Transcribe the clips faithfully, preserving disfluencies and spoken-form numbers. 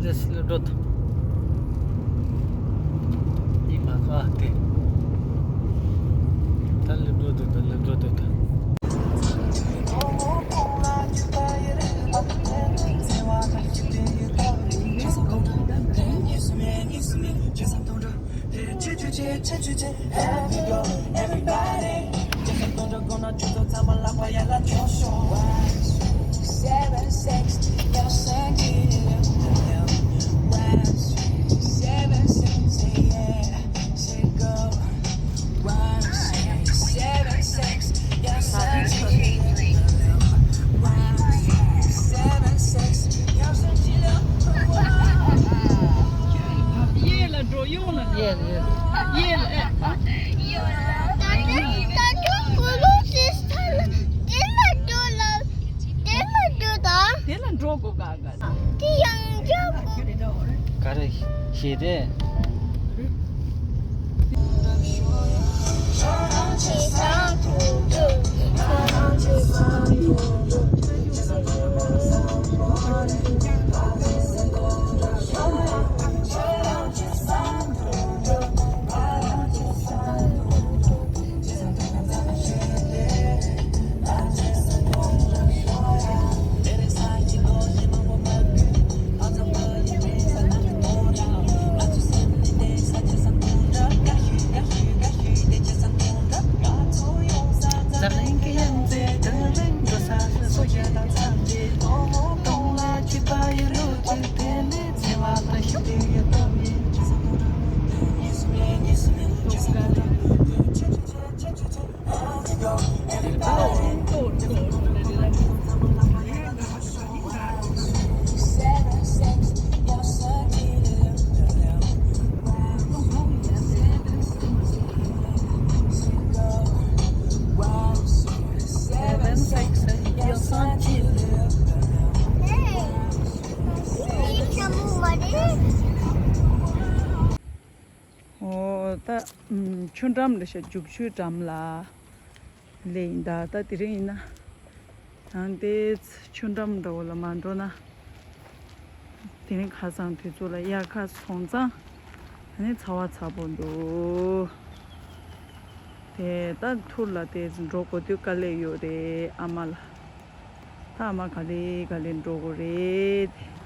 ལས་སླེབས་འགྲོ་ཐུབ། ཉི་མ་ཁ་དེ། ད་སླེབས་འགྲོ་འདུག་ད་སླེབས་འགྲོ་འདུག་ད། གཡས་ལ་འགྲོ། གཡོན་ལ་འགྲོ། གཡས་ལ་འགྲོ། ཨེ། ད་དུང་གོ་ལོ་སི་སི་ཐ་ལ་དེ་ལ་འགྲོ་ལ། དེ་ལ་འགྲོ་དང་། དེ་ལ་འགྲོ་དགོས་ག་ག་དེ་ཡང་འགྲོ་དགོས། ག་རེ་ཞེས་དེ། ཨོ་ད། ཨམ། ཆུ་འགྲམ་རེད་ཤག་རྒྱུག་ཆུའི་འགྲམ་ལ་སླེབས་ཡིན་ད། ད་དེ་རིང་ཡིན་ན་ཡང་དེ་ཆུ་འགྲམ་འདྲ་བོ་ལ་མ་འགྲོ་ན། དེ་རིང་ཁ་སང་དུས་ཚོད་ལ་དབྱར་ཁ་སོང་ཙང་ཨ་ནི་ཚ་བ་ཚ་པོ་འདུག་དེ་ད་ཐུར་ལ་དེ་འགྲོ་དགོས་དུས་དཀའ་ལས་ཡོད་རེད་ཨ་མ་ལགས། ད་ཨ་མ་ག་ལེ་ག་ལེ་འགྲོ་དགོས་རེད།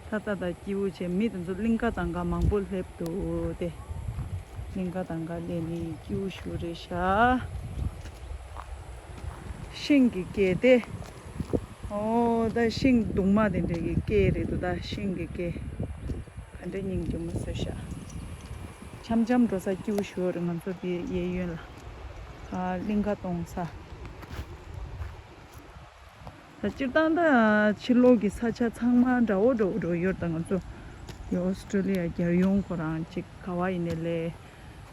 ད་ལྟ་ད་སྐྱིད་པོ་བྱས། མི་དེ་ཚོ་གླིང་ག་དང་ག་མང་པོ་སླེབས་འདུག་སྟེ། གླིང་ག་དང་ག་སླེབས་ནས་སྐྱིད་པོ་ཞུ་རེད་ཤག་ཤིང་གི་སྐེ་དེ། ཨོ་ད་ཤིང་གདུང་མ་དེ་འདྲ་གི་སྐེ་རེད་འདུག་ད་ཤིང་གི་སྐེ། ག་འདྲ་སྙིང་རྗེ་མོ་བཟོས་ཤག་འཆམ་འཆམ་འགྲོ་ས་སྐྱིད་པོ་ཞུ་རེད། ང་ཚོ་དེ་གཡས་གཡོན་ལ། ཨ་གླིང་ག་གཏོང་ས། ད་སྤྱིར་བཏང་ད་ཕྱི་ལོགས་ཀྱི་ས་ཆ་ཚང་མ་འདྲ་བོ་འདྲ་བོ་འདྲ་བོ་ཡོད་རེད། ད་ང་ཚོ་ཡ་ཨོ་སི་ཀྲོ་ལི་ཡ་རྒྱལ་ཡོངས་ཁོ་རང་ཅིག་ག་བ་ཡིན་ནའི་ལས་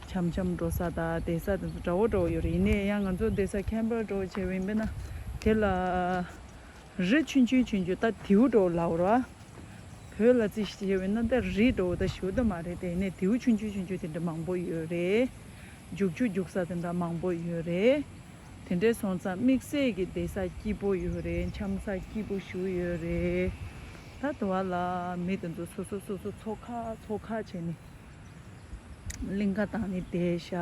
འཆམ་འཆམ་འགྲོ་ས་དང་བསྡད་ས་དེ་ཚོ་འདྲ་བོ་འདྲ་བོ་ཡོད་རེད། ཡིན་ནའི་ཡང་ང་ཚོ་བསྡད་ས་ཁེམ་པ་ར་འདྲ་བོ་བྱས་པ་ཡིན་པས་ན་དེ་ལ་རི་ཆུང་ཆུང་ཆུང་ཆུང་ད་དེའུ་འདྲ་བོ་ལབ་ར། བོད་ལ་རྩིས་བྱས་པ་ཡིན་ན་ད་རི་འདྲ་བོ་ད་ཞེ་པོ་ད་མ་རེད་དེ། ཡིན་ནའི་དེའུ་ཆུང་ཆུང་ཆུང་ཆུང་དེ་འདྲ་མང་པོ་ཡོད་རེད། རྒྱུག་ཆུ་རྒྱུག་ས་དེ་འདྲ་མང་པོ་ཡོད་རེད། དེ་འདྲས་སོང་ཙང་དམིགས་བསལ་གྱི་བསྡད་ས་སྐྱིད་པོ་ཡོད་རེད། འཆམ་ས་སྐྱིད་པོ་ཞེ་པོ་ཡོད་རེད། ད་དེ་བ་ལ་མི་དེ་ཚོ་སོ་སོ་སོ་སོ་ཚོགས་ཁག་ཚོགས་ཁག་བྱས་ནས་གླིང་ག་བཏང་ནས་བསྡད་ཤག་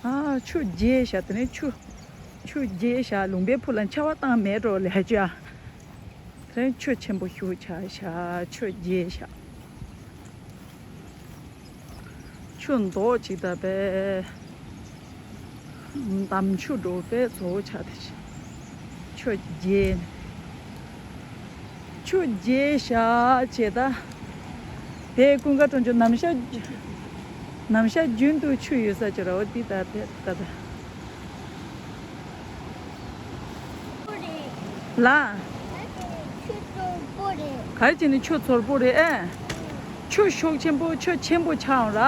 ཨ་ཆུ་རྒྱས་ཤག་དེ་ནས་ཆུ་ཆུ་རྒྱས་ཤག་ལུང་པའི་ཕུ་ལ་ཆར་པ་བཏང་མེད་འགྲོ་ལས་ཅི་ཨ། དེ་ནས་ཆུ་ཆེན་པོ་ཞེ་པོ་ཆགས་ཤག་ཆུ་རྒྱས་ཤག་ཆུ་མདོག་ཅིག་ད་པས། འདམ་ཆུ་འགྲོ་པས་བཟོ་བོ་ཆགས་ཏེ། ཆུ་རྒྱས། ཆུ་རྒྱས་ཤག་བྱས་ད། དེ་ཀུན་དགའ་གྲོང་ཆོག་ནམ་ཞག་ནམ་ཞག་རྒྱུན་དུ་ཆུ་ཡོད་ས་ཅིག་ར་བ་འདི་ད་དེ་ད་ད། ལ། ག་རེ་བྱས་ནས་ཆུ་ཚོར་པོ་རེད་ཨེ། ཆུ་ཤུགས་ཆེན་པོ་ཆུ་ཆེན་པོ་ཆགས་ཡོང་ར།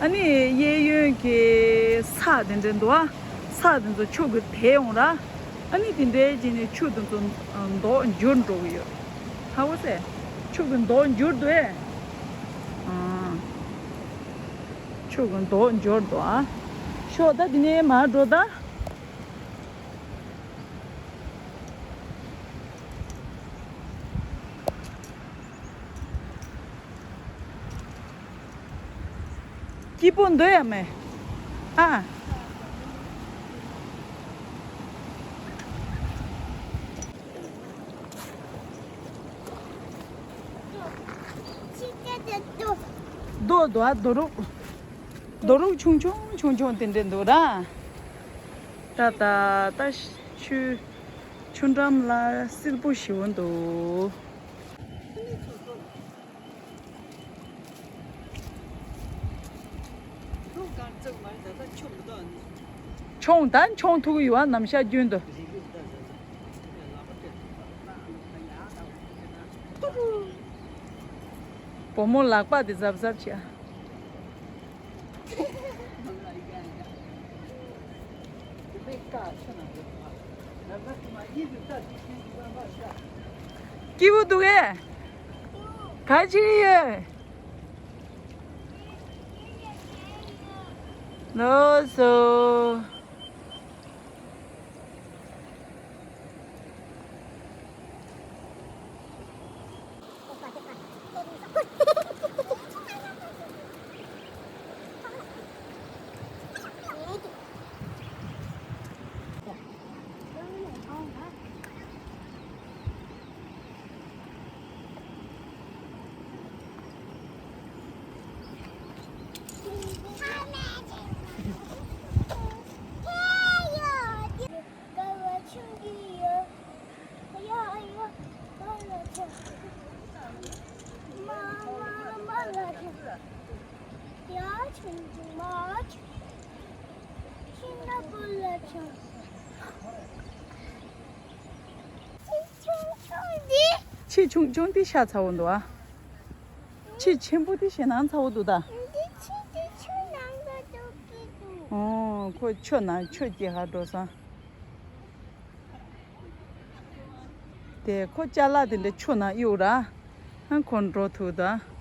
ཨ་ནི་གཡས་གཡོན་གྱི་ས་དེ་འདྲ་འདུག་ཨ། ས་དེ་ཚོ་ཆུ་གིས་དེད་ཡོང་ར། ཨ་ནི་དེ་འདྲའི་བྱས་ནས་ཆུ་དེ་ཚོ་མདོག་འགྱུར་འགྲོ་གི་ཡོད། ཧ་གོ་སོང་། ཆུ་གི་མདོག་འགྱུར་འདུག་ཨེ། ཨ། ཤོག་གི་མདོག་འབྱོར་འདུག་ཨ། ཤོག་ད་འདི་ནས་མར་འགྲོ་ད། སྐྱིད་པོ་འདུག་ཡ་མེད་ཨ། རྡོ་རྡོ་ཨ་རྡོ་རུག་རྡོ་རུག་ཆུང་ཆུང་ཆུང་ཆུང་དེ་འདྲ་འདུག་ར། ད་ད་ད་ཆུ་ཆུ་འགྲམ་ལ་བསིལ་པོ་ཞེ་པོ་འདུག་མཆོང་ད་མཆོང་ཐུག་གི་ཡོད་ཨ། ནམ་ཞག་རྒྱུན་དུ། བུ་མོ་ལག་པ་དེ་གཟབ་གཟབ་བྱས། སྐྱིད་པོ་འདུག་གས། ག་ཅི་ཡོད། ལོ་སོ། ཆེས་ཆུང་ཆུང་དེ་ཤ་ཚ་བོ་འདུག་ཨ། ཆེས་ཆེན་པོ་དེ་ཞེད་སྣང་ཚ་བོ་འདུག་ད། འདི་ཆེ་དེ་ཆུ་ནང་ལ་འགྲོ་གི་འདུག་ཨོ་ཁོ་ཆུ་ནང་ཆུ་སྐྱེ་ཧ་འགྲོ་སོང་། དེ་ཁོ་ཅ་ལག་དེ་འདྲ་ཆུ་ནང་གཡུག་ར། ཨ་ཁོ་འགྲོ་ཐུབ་ད།